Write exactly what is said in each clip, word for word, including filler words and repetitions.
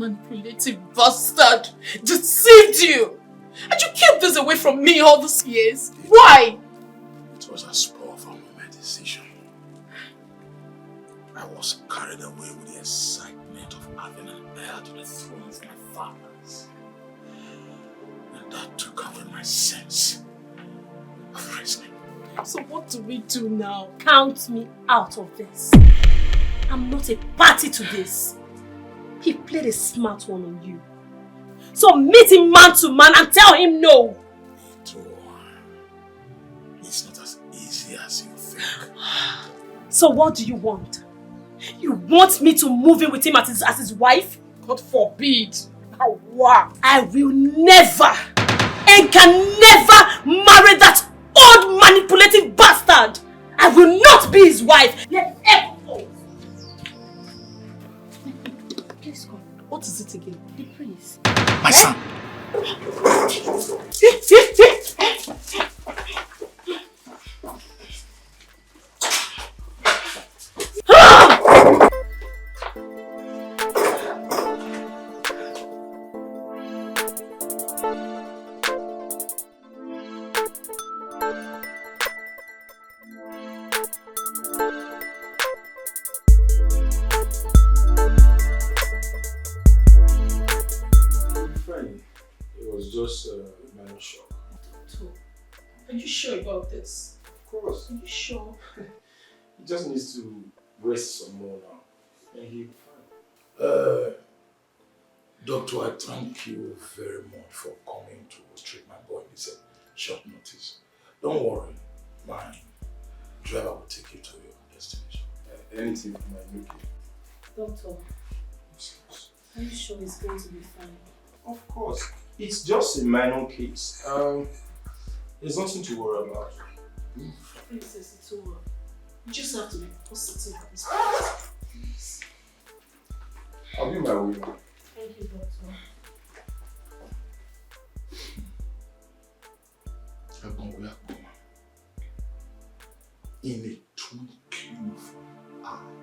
Manipulative bastard deceived you. And you kept this away from me all these years. Why? It was a spur of a moment decision. I was carried away with the excitement of having an heir to the throne of my fathers. And that took away my sense of reasoning. So what do we do now? Count me out of this. I'm not a party to this. He played a smart one on you. So meet him man to man and tell him no. It's not as easy as you think. So what do you want? You want me to move in with him as his, as his wife? God forbid. Awa. I will never and can never marry that old manipulative bastard. I will not be his wife. Let ever fall. Please come. What is it again? The prince. My son. Fine. It was just uh, a minor shock. Doctor, are you sure about this? Of course. Are you sure? He just needs to rest some more now. And he'll be fine. Uh, Doctor, I thank you very much for coming to treat my boy in this uh, short notice. Don't worry, my driver will take you to your destination. Uh, anything for my new kid. Doctor, are you sure he's going to be fine? Of course. It's just a minor case. Um, there's nothing to worry about. Princess, it's over. You just have to be positive at this point. Please. I'll be my way. Thank you, Doctor. Agbọn wẹ agbọn ma. In a twinkling of an eye,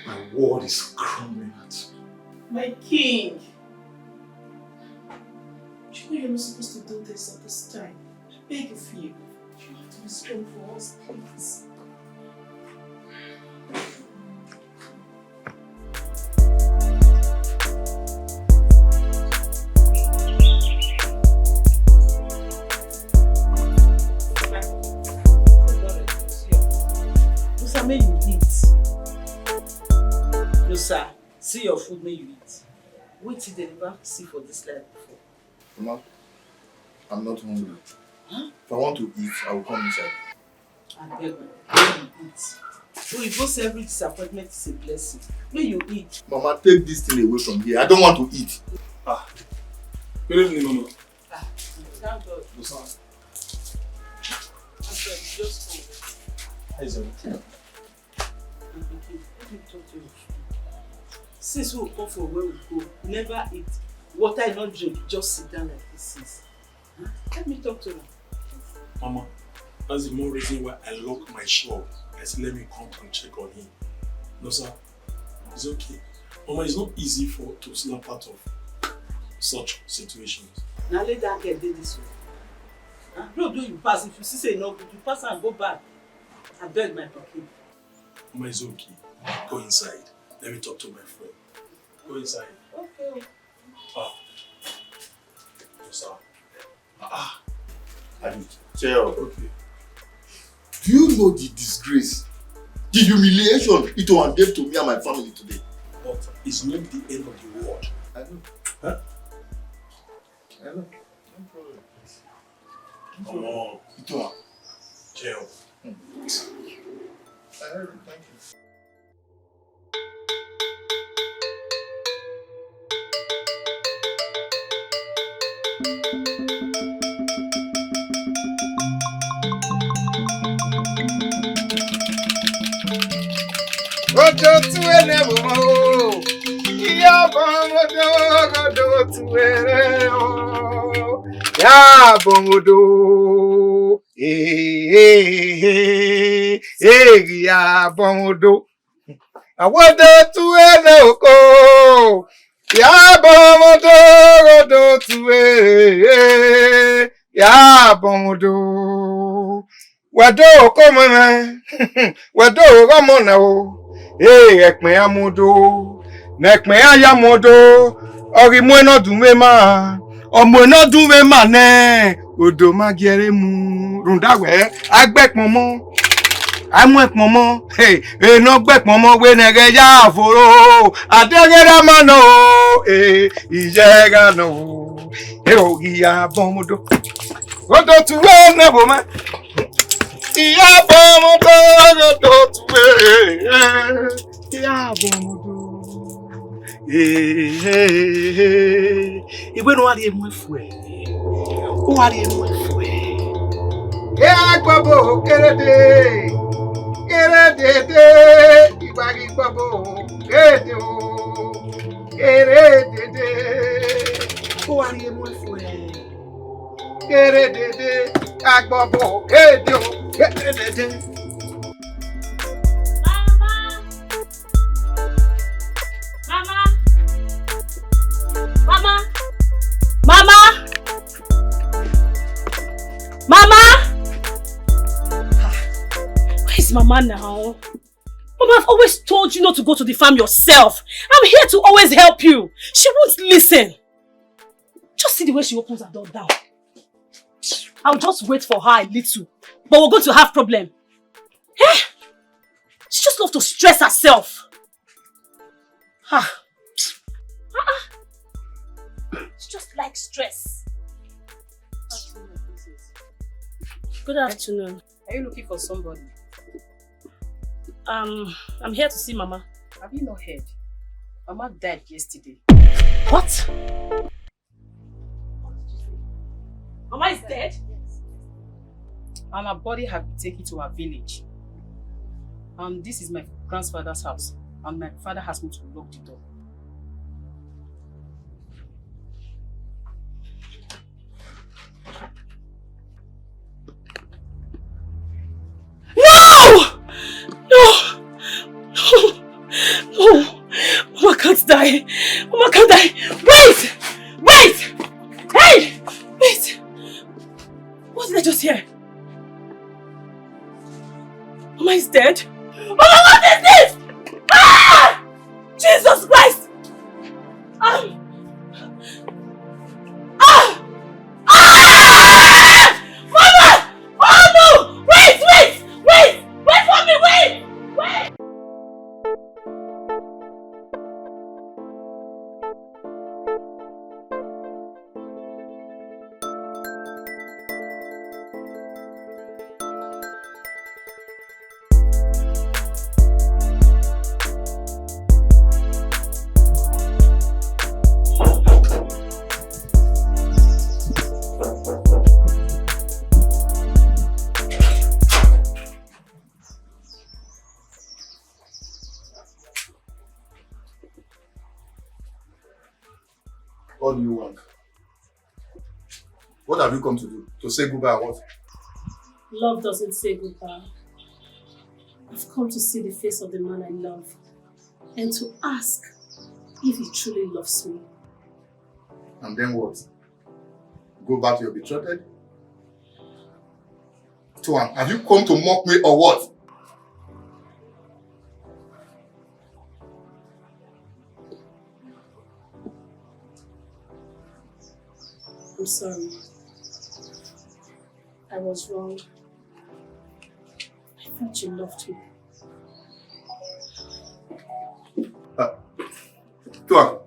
my world is crumbling at me. My king, you know you're not supposed to do this at this time. I beg of you. You have to be strong for us, please. Musa, make you eat. Musa, see your food, make you eat. Wetin dem never see for this life before. Mama, I'm not hungry. Huh? If I want to eat, I will come inside. Abeg, make you eat. Oyibo say every disappointment is a blessing. Make you eat. Mama, take this thing away from here. I don't want to eat. Ah, good evening, Mama. Ah, thank God. What's up? Abeg, just come. How is everything? My pikin, let me talk to you. Since we come from where we go, we never eat. Water you no drink, just sit down like this since. Huh? Let me talk to you. Mama, that's the more reason why I lock my shop. I say, let me come and check on him. No, sir, it's okay. Mama, it's not easy for to snap out of such situations. Now let that girl do this one. Huh? Road wey you pass, if you see say e no good, you pass and go back. I beg my pikin. Mama, it's okay. Go inside. Let me talk to my friend. Go inside. Okay. Ah. Yes, sir. Ah. I need to tell. Okay. Do you know the disgrace, the humiliation it will handle to me and my family today? But it's not the end of the world. I know. Huh? I know. No problem. Come on. Ito. Chill. Hmm. I heard it. Thank you. Ojo tue ne vbọ o, iya ọbọ odo odo tue re o, ya bọ odo, eh, eh, eh, eh, ya bọ odo. Awodo tue ne oko, ya bọ ọmọ do, ghodo tue, ya bọ ọmọ do. Wẹ do oko mwẹ mwẹ, wẹ do ghe ọmọ na o. Ee, ẹkpẹn ya mu do, ne ẹkpẹn ya ya mu do, ọ ghi mu ẹn ne ọ dun mwẹ ma, ọ mu ẹn ne ọ dun mwẹ ma nẹ, odo ma gie ẹre mu, rhunmwuda wẹ, a gbe ẹkpẹn ọmọ, a mu ẹkpẹn ọmọ, he, ene ọ gbe ẹkpẹn ọmọ wẹ ne ẹghẹ ya voro, a deghẹ ra ma nọ o, ee, iyẹ gha nọ o, e o ghi ya bọ ọmọ do. Odo tu wẹ ne ẹvbo mẹ. Iya bọ ọmọ do, odo tu wẹ. Iya bọ ọmọ do. Ee, iwe ne u wa rhie mu ẹfuẹ. U wa rhie mu ẹfuẹ. Ke a gbọbọ kerede. Kerede de. Igba ghi gbọbọ kerede o. Kerede de. U wa rhie mu ẹfuẹ. Kerede de, agbọbọ, kerede o, kerede de. Mama! Mama! Mama! Mama! Mama! Ah, where is Mama now? Mama, I've always told you not to go to the farm yourself. I'm here to always help you. She won't listen. Just see the way she opens her door down. I'll just wait for her a little, but we're going to have problem. Eh? She just loves to stress herself. Ah. Ah, ah. She just likes stress. Good afternoon. Are you looking for somebody? Um, I'm here to see Mama. Have you not heard? Mama died yesterday. What? Mama is dead? And her body has been taken to her village. And this is my grandfather's house. And my father has me to lock the door. No! No! No! No! Mama can't die! Mama can't die! Wait! Wait! Hey! Wait! What did I just hear? Mama is dead? Mama, what is this? Ah! Jesus Christ! Ah! Ah! Ah! Mama! Oh no! Wait, wait, wait! Wait for me, wait! Wait! What do you want? What have you come to do? To say goodbye or what? Love doesn't say goodbye. I've come to see the face of the man I love and to ask if he truly loves me. And then what? Go back to your betrothed? Toan, have you come to mock me or what? I'm sorry. I was wrong. I thought you loved me. Ah, Toan.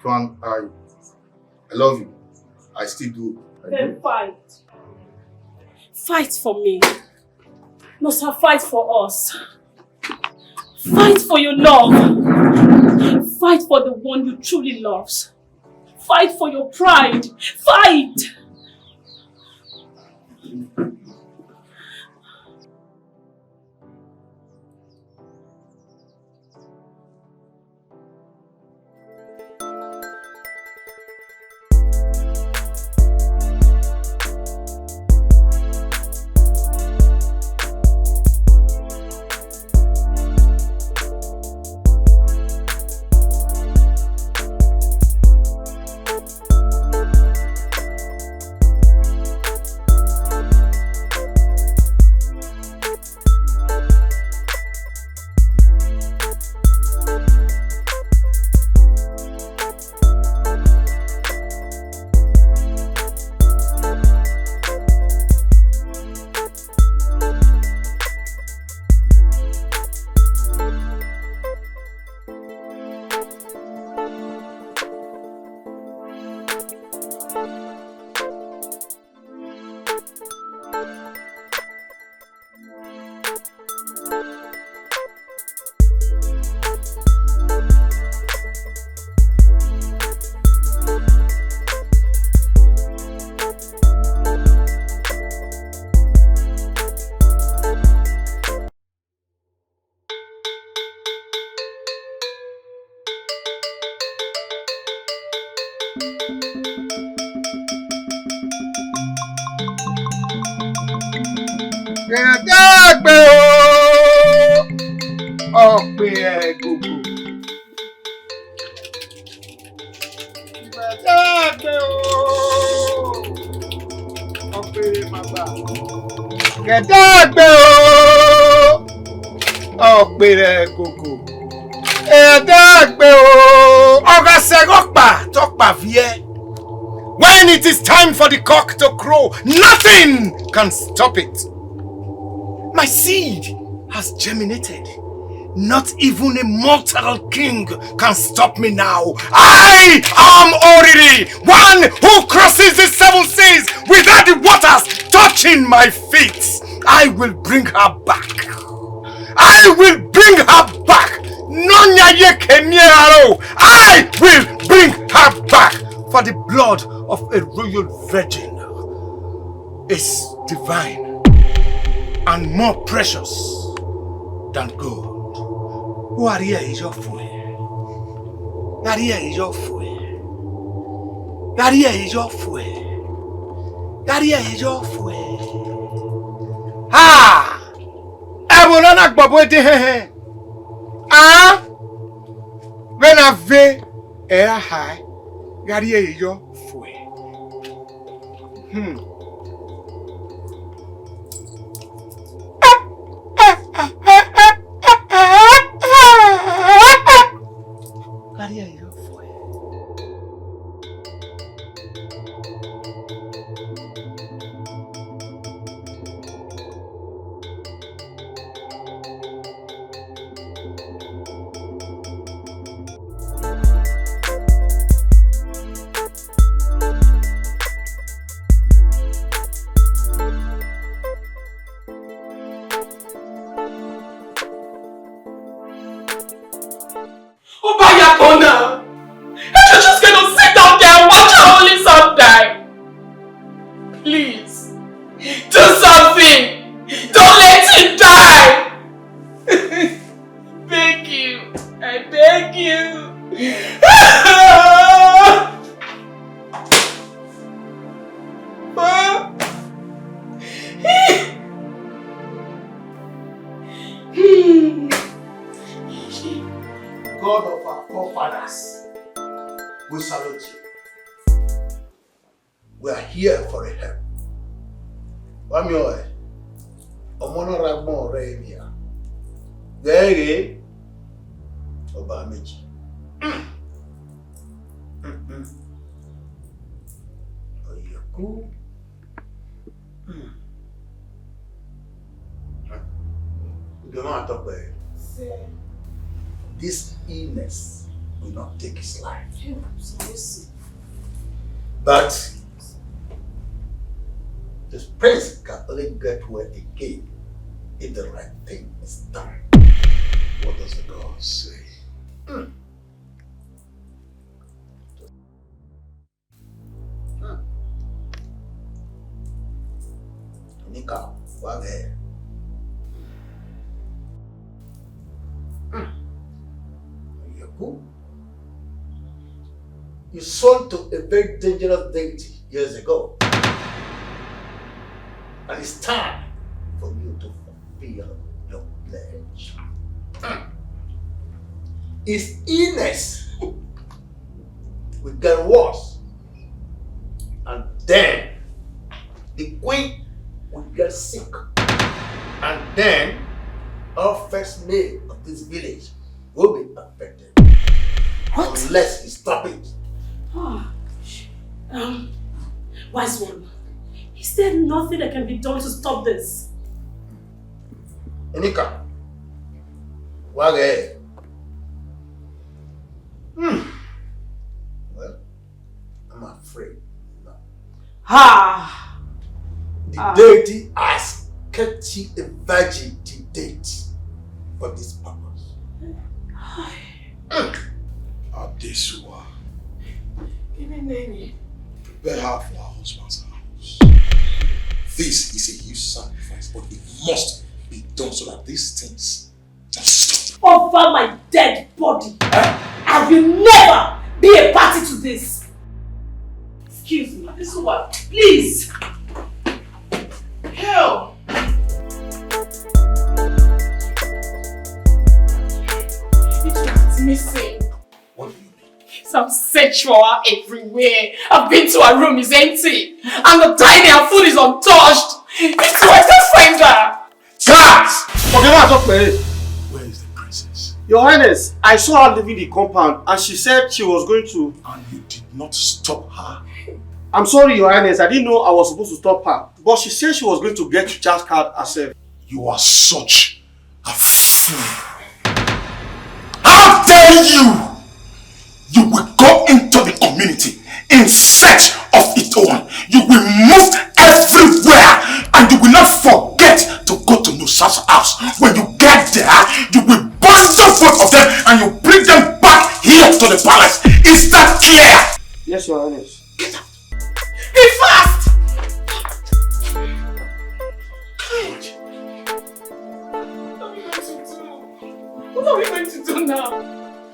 Toan, I, I love you. I still do. I do. Then fight. Fight for me. Must have fight for us. Fight for your love. Fight for the one you truly loves. Fight for your pride. Fight! Gẹdẹgbe o, ọkpẹrẹ gogo. Gẹdẹgbe o, ọkpẹrẹ mama. Gẹdẹgbe o, ọkpẹrẹ gogo. Gẹdẹgbe o, ọ gha sẹ ẹghẹ ọkpa, te ọkpa viẹ. When it is time for the cock to crow, nothing can stop it. My seed has germinated. Not even a mortal king can stop me now. I am Oriri, one who crosses the seven seas without the waters touching my feet. I will bring her back. I will bring her back. Nọyaye kemieraro. I will bring her back. For the blood of a royal virgin is divine and more precious than gold. Gha rhie ẹre yọ fue. Gha rhie ẹre yọ fue. Gha rhie ẹre yọ fue. Gha rhie ẹre yọ fue. Ha! Ẹvbo na na gbọbọ ede hẹnhẹn. A! Vbene a ve ẹre a hae, gha rhie ẹre yọ fue. Hmm. Gha rhie ẹre yọ fue. Oba Yakona, I should just get to sit down there and watch her only son die. Please, do something. Don't let him die. Beg you. I beg you. God of our forefathers, we salute you. We are here for a help. Wa miẹn ọe, ọmọ na rre agbọn rre emwi hia. Ghẹ ghe, ọba meji. Ọ ye ku. Ugbẹn mwa tọkpẹ. This illness will not take his life. But the prince can only get well again if the right thing is done. What does the God say? Hmm. Hmm. Nika, wa ghẹ. Hmm. Oyeku. You sold to a very dangerous deity years ago. And it's time for you to fulfill your pledge. Hmm. His illness will get worse. And then the queen will get sick. And then all first male of this village will be affected. What? Unless you stop it. Ah, um, wise one, is there nothing that can be done to stop this? Enika, wa ghẹ. Hmm. Well, I'm afraid now. Ha! The deity has kept you a virgin to date for this purpose. Adesua. Kí ni name? Prepare her for her husband's house. This is a huge sacrifice, but it must be done so that these things just stop. Over my dead body. Eh? I will never be a party to this. Excuse me, Adesua, please. Hell! searched for her everywhere. I've been to her room, it's empty. And the dining, her food is untouched. It's so I can't find her. Guards! Forget what I talk about. Where is the princess? Your Highness, I saw her leaving the compound and she said she was going to. And you did not stop her? I'm sorry, Your Highness. I didn't know I was supposed to stop her. But she said she was going to get recharge card herself. You are such a fool. How dare you! You will go into the community in search of Itohan. You will move everywhere and you will not forget to go to Nusa's house. When you get there, you will bundle both of them and you bring them back here to the palace. Is that clear? Yes, Your Highness. Be fast! What are we going to do? What are we going to do now?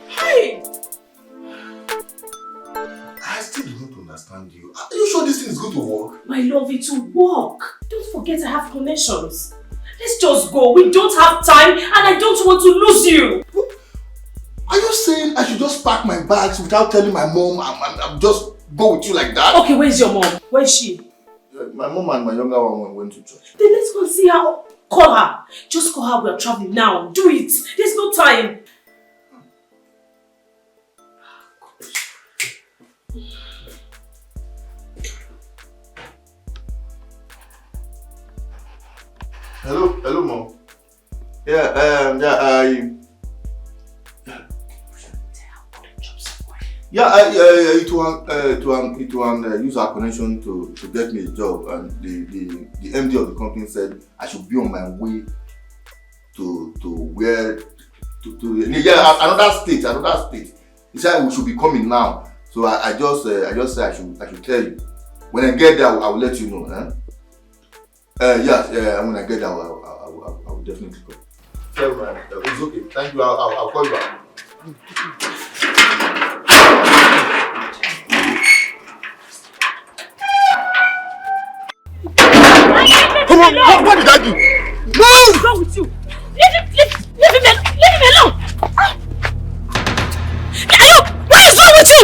Hey! I still do not understand you. Are you sure this thing is going to work? My love, it will work. Don't forget I have connections. Let's just go. We don't have time and I don't want to lose you. Are you saying I should just pack my bags without telling my mom and, and, and just go with you like that? Okay, where's your mom? Where is she? Uh, my mom and my younger one went, went to church. Then let's go and see her. Call her. Just call her. We are traveling now. Do it. There's no time. Hello, hello, mom. Yeah, um, yeah, I, yeah, I, uh, it will, uh, it will, it will, uh, use our connection to, to get me a job, and the, the, the M D of the company said I should be on my way to, to where, to, to, yeah, another state, another state. He said we should be coming now. So I, I just, uh, I just said I should, I should tell you. When I get there, I will, I will let you know. Eh? Uh, yeah, yeah. When I get there, I will, I will, I will, I will definitely call. Tell man, uh, it's okay. Thank you. I'll, I'll, I'll call you back. Come on, what, what did I do? Move! What's wrong with you? Leave him, leave, leave him, al- leave him alone. Ah! Ayo, what is wrong with you?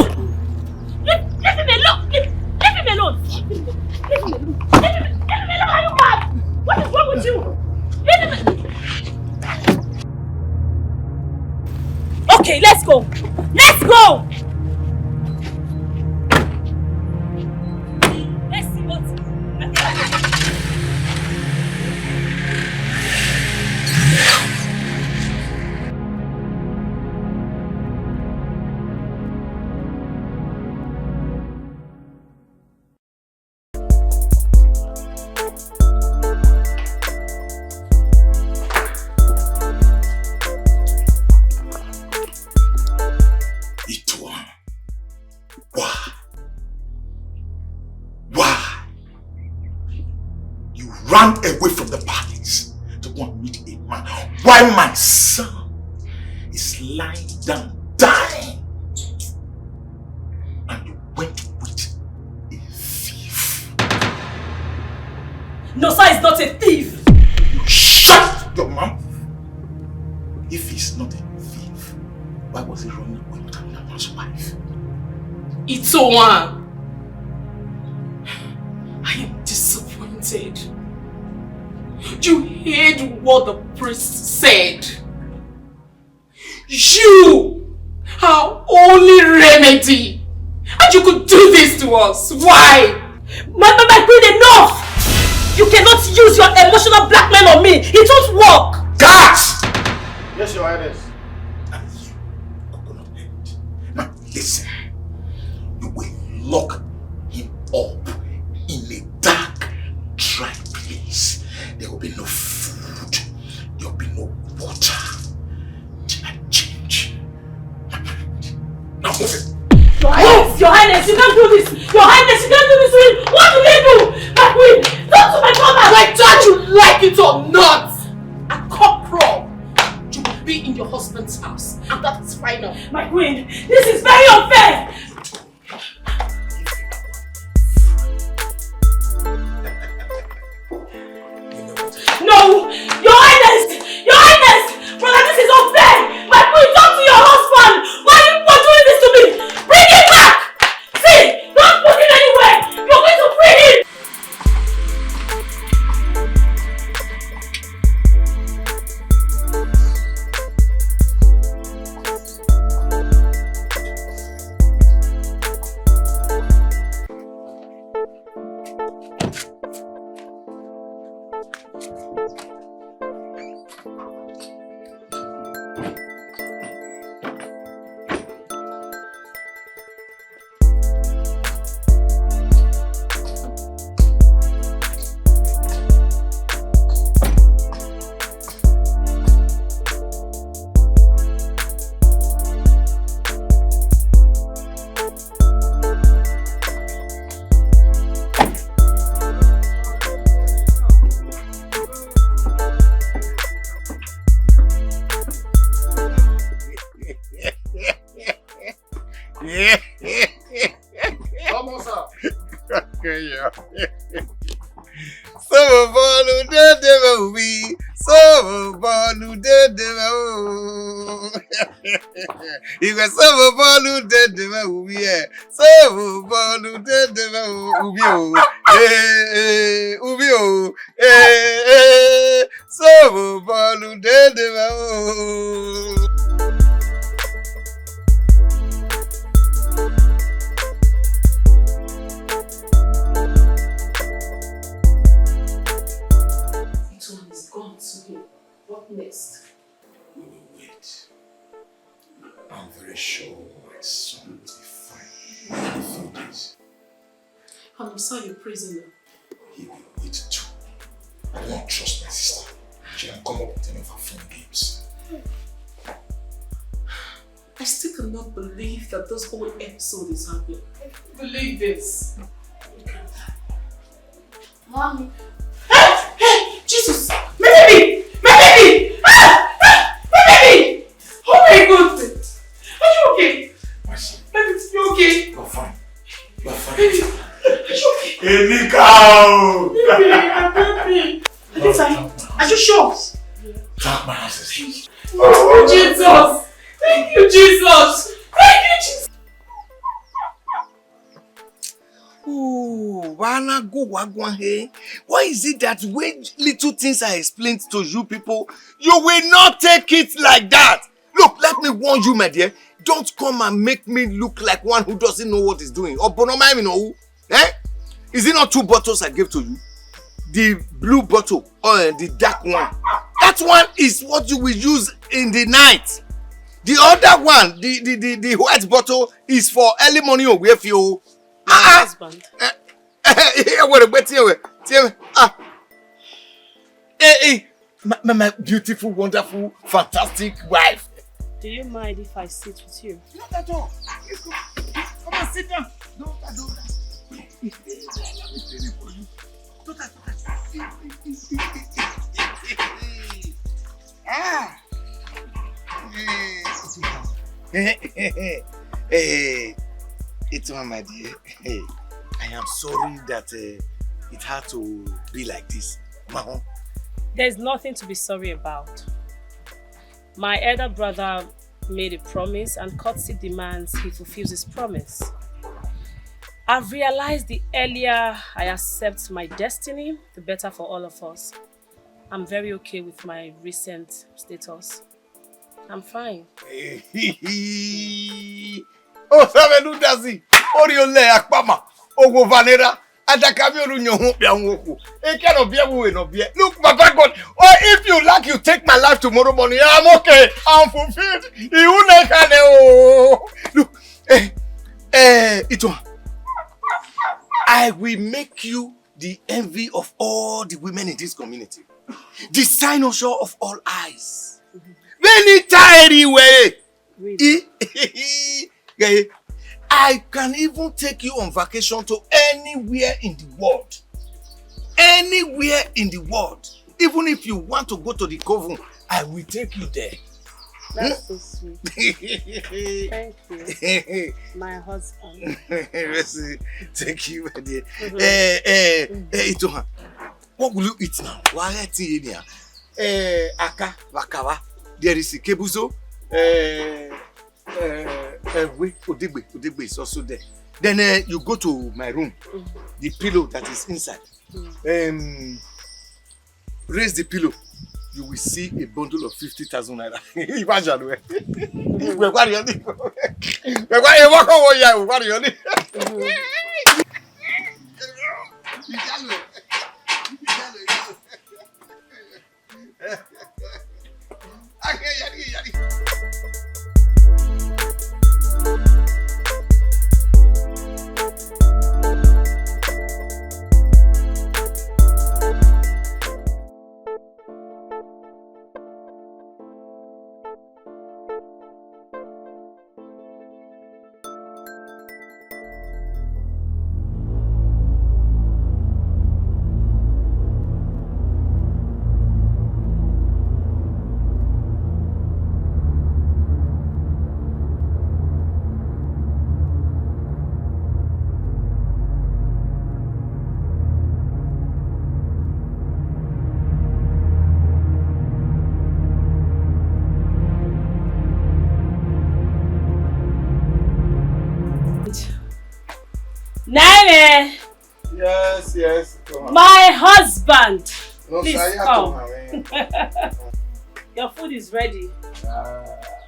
Leave, leave him alone. Leave, leave him alone. Leave him alone. Leave him, leave him alone. Are you mad? What is wrong with you? Leave him. Okay, let's go. Let's go. Let's see what. Itohan, why? Why? You ran away from the palace to go and meet a man while my son is lying down dying. And you went with a thief. Nosa is not a thief. You shut your mouth. If he's not a thief, why was he running away with another man's wife? Itohan, I am disappointed. You heard what the priest said. You, our only remedy. And you could do this to us. Why? My, my, my queen, enough! You cannot use your emotional blackmail on me. It won't work. Guards! Yes, Your Highness. And you, Coconut Head. Now, listen. You will lock him up in a dark, dry place. There will be no food. There will be no water. Till I change my mind. Now move it. Your Highness, Your Highness, you can't do this. Your Highness, you can't do this to him. What do they do? My queen, talk to my father. Whether you like it or not, a cockerel, you will be in your husband's house, and that is final. My queen, this is very unfair. No, Your Highness, Your Highness, brother, this is unfair. My queen, talk to your husband. Why are you doing this to me? Bring him back. Sovbọ ne u dede mwẹ uvbi, sovbọ ne u dede mwẹ o. Ighẹ sovbọ ne u dede mwẹ uvbi ẹ, sovbọ ne u dede mwẹ uvbi o. Eh, eh, uvbi o. Eh, eh, sovbọ ne u dede mwẹ o. It one is gone to him. What next? We will wait. I'm very sure my son will be fine in a few days. And I'm sorry, prisoner. He will wait too. I don't trust my sister. She can come up with any of her fun games. I still cannot believe that this whole episode is happening. I can't believe this. Mommy. Hey, hey, Jesus! My baby! My baby! Ah! Ah! My baby! Oh my God! Are you okay? My son. Baby, you okay? You're fine. You're fine. Baby, are you okay? Emeka o! Baby, I'm happy. Anita, are you sure? Clap my hands. Oh, Jesus! Thank you, Jesus! Thank you, Jesus! Ooh, why na go wa guan he? Why is it that when little things are explained to you people, you will not take it like that? Look, let me warn you, my dear. Don't come and make me look like one who doesn't know what he's doing. Or Bono, my, you know who? Eh? Is it not two bottles I gave to you? The blue bottle or the dark one? That one is what you will use in the night. The other one, the the the, the white bottle, is for early morning. Owe fi o. My husband. Eh, eh, eh, wait, wait, wait, wait. Ah. Eh, eh. My, my, my beautiful, wonderful, fantastic wife. Do you mind if I sit with you? Not at all. Please come. Come and sit down. Don't, don't, don't. Let me feel it for you. Don't, don't, don't. Ah. Eh, Itohan, my dear. I am sorry that uh, it had to be like this. Mahon. There's nothing to be sorry about. My elder brother made a promise, and courtesy demands he fulfills his promise. I've realized the earlier I accept my destiny, the better for all of us. I'm very okay with my recent status. I'm fine. Osavenudazi, Oriole Akpama, Owo Vanera, Adakami Orunyọhun Okpia Nwoku. Eke nọ biẹ, vbe uwẹ nọ biẹ. Look, Baba God, oh, if you like, you take my life tomorrow morning. I'm okay. I'm fulfilled. Iwu ne khane o. Look, eh, eh, Itohan, I will make you the envy of all the women in this community, the cynosure of all eyes. Many times we, really? I can even take you on vacation to anywhere in the world. Anywhere in the world. Even if you want to go to the coven, I will take you there. That's so sweet. Thank you, my husband. Mercy. Thank you, my dear. Eh, eh, eh, Itohan. What will you eat now? Why are you eating here? Eh, aka, wakawa. There is a kebuzo. Eh, eh, eh, we, odegbe, odegbe is also there. Then uh, you go to my room. The pillow that is inside. Um, raise the pillow. You will see a bundle of fifty thousand naira. Imagine, we. We worry on it. We worry, we worry on it. Yes, come on. My husband, no, please sir, you have to come. Come in. Your food is ready. Ah.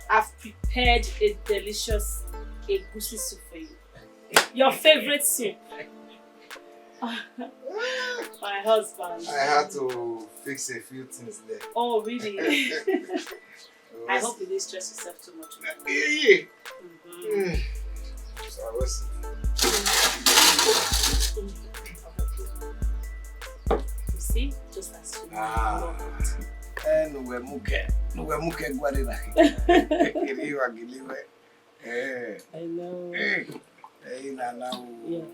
I've prepared a delicious egusi soup for you. Your favorite soup. My husband. I had to fix a few things there. Oh, really? I hope you didn't stress yourself too much. Yeah, yeah. Mm-hmm. Mm. So I was. You see, just as you know. Ah. Eh, no, we muke. No, we muke, guarda. Giliwa, giliwa. Eh. I know. Eh. Eh, na, na, oh. Yeah.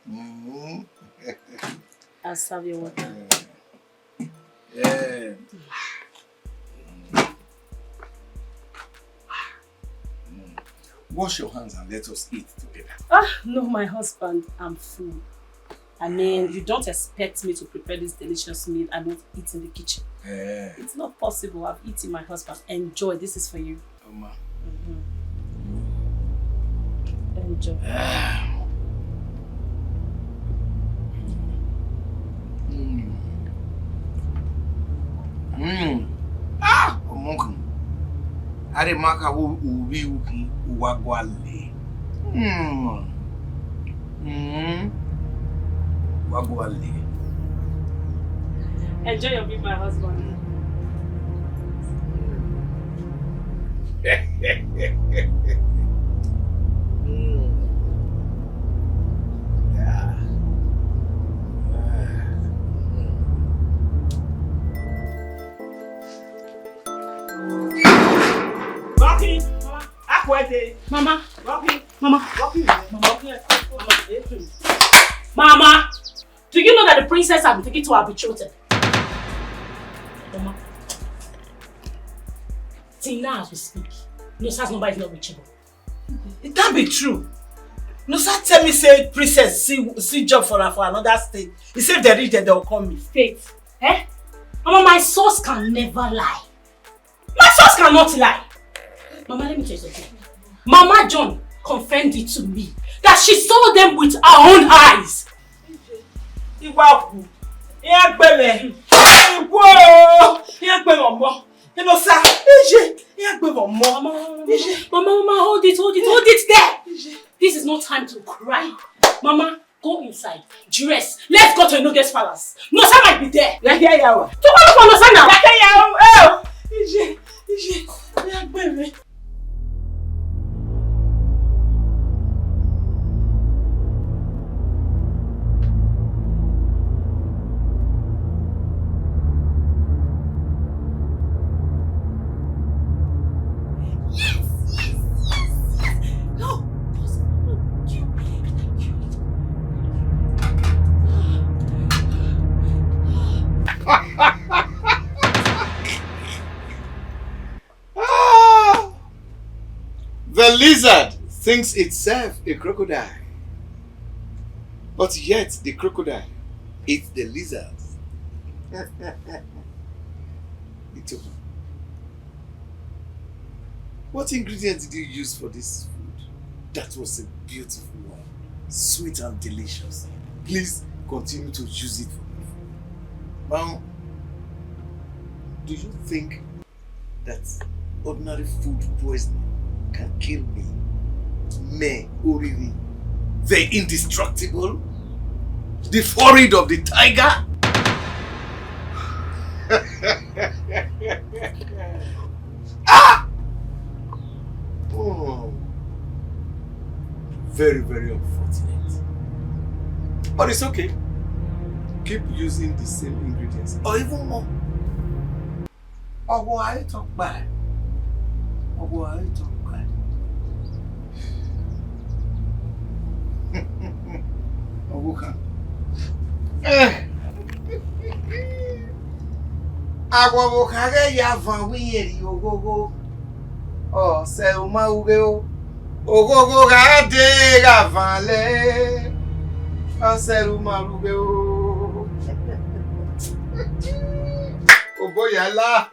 Mm-hmm. I'll serve your water. Eh. Eh. Mm. Wash your hands and let us eat together. Ah, no, my husband, I'm full. I mean, you don't expect me to prepare this delicious meal and not eat in the kitchen. Eh. It's not possible. I've eaten, my husband. Enjoy. This is for you. Ọma. Mm-hmm. Enjoy. Ah. Mm. Mm. Ah, ọmọ kan. A rhe ma kha vbe uvbi uki, uwa gua le. Mm. Mm. Wa go and live. Enjoy your meal, my husband. Mm. Yeah. Rocky, Mama, Akwete. Mama. Rocky. Mama. Rocky. Mama. Rocky. Mama. Mama. Do you know that the princess I've been taking to her betrothed? Mama. Till now as we speak, Nosa's number is not reachable. It can't be true. Nosa tell me say princess see, see job for her for another state. He say if they reach there, they will call me. State? Eh? Mama, my source can never lie. My source cannot lie. Mama, let me tell you something. Mama John confirmed it to me that she saw them with her own eyes. Iwa wu. Iran gbe mwẹ. Iwo. Iran gbe mwẹ ọmọ. Enosa. Iye. Iran gbe mwẹ ọmọ. Mama, mama, mama, mama, hold it, hold it, hold it there. Iye. This is not time to cry. Mama, go inside. Dress. Let's go to Enoge's palace. Nosa might be there. Ya hear ya wa. To go look for Nosa now. Ya hear ya o. Eh. Iye. Iye. Iran gbe mwẹ. Yes, yes, yes, yes. No, boss, no, you, you. Ah! The lizard thinks itself a crocodile, but yet the crocodile eats the lizard. Itoku, what ingredients did you use for this food? That was a beautiful one, sweet and delicious. Please continue to use it for my food. Now, do you think that ordinary food poisoning can kill me? Me, Oriri, the indestructible, the forehead of the tiger? Ah! Oh. Very, very unfortunate. But it's okay. Keep using the same ingredients, or even more. Ọghuọghọ a i tọ kpa. Ọghuọghọ a i tọ kpa. Ọghuọghọ. Eh. Aghọghọ kha ghẹ ya van wẹ irẹn rhie oghogho. Ọ sẹ u ma ru ghe o. Oghogho gha dee gha van lẹ. Ọ sẹ u ma ru ghe o. Oboyala.